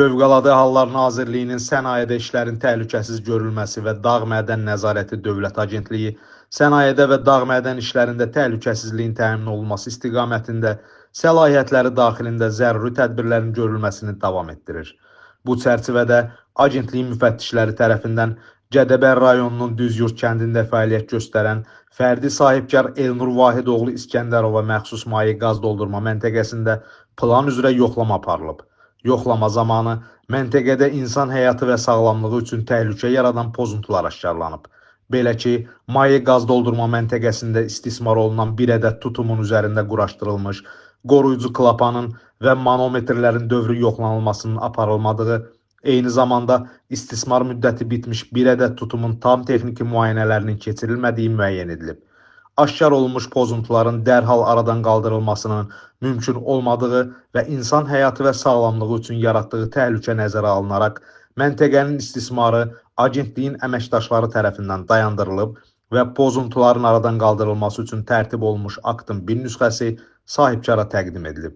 Fövqəladə Hallar Nazirliyinin Sənayedə İşlərin Təhlükəsiz Görülməsi və Dağ-Mədən Nəzarəti Dövlət Agentliyi sənayedə və dağ-mədən işlərində təhlükəsizliyin təmin olunması istiqamətində səlahiyyətləri daxilində zəruri tədbirlərin görülməsini davam etdirir. Bu çərçivədə agentliyin müfəttişləri tərəfindən Gədəbəy rayonunun Düzyurd kəndində fəaliyyət göstərən fərdi sahibkar Elnur Vahidoğlu İskəndərova məxsus maye qaz doldurma məntəqəsində plan üzrə yoxlama aparılıb. Yoxlama zamanı məntəqədə insan həyatı və sağlamlığı üçün təhlükə yaradan pozuntular aşkarlanıb. Belə ki, maye qaz doldurma məntəqəsində istismar olunan bir ədəd tutumun üzərində quraşdırılmış qoruyucu klapanın və manometrlərin dövrü yoxlanılmasının aparılmadığı, eyni zamanda istismar müddəti bitmiş bir ədəd tutumun tam texniki müayinələrinin keçirilmədiyi müəyyən edilib. Aşkar olunmuş pozuntuların dərhal aradan qaldırılmasının mümkün olmadığı və insan həyatı və sağlamlığı üçün yaratdığı təhlükə nəzərə alınaraq məntəqənin istismarı agentliyin əməkdaşları tərəfindən dayandırılıb və pozuntuların aradan qaldırılması üçün tərtib olunmuş aktın bir nüsxəsi sahibkara təqdim edilib.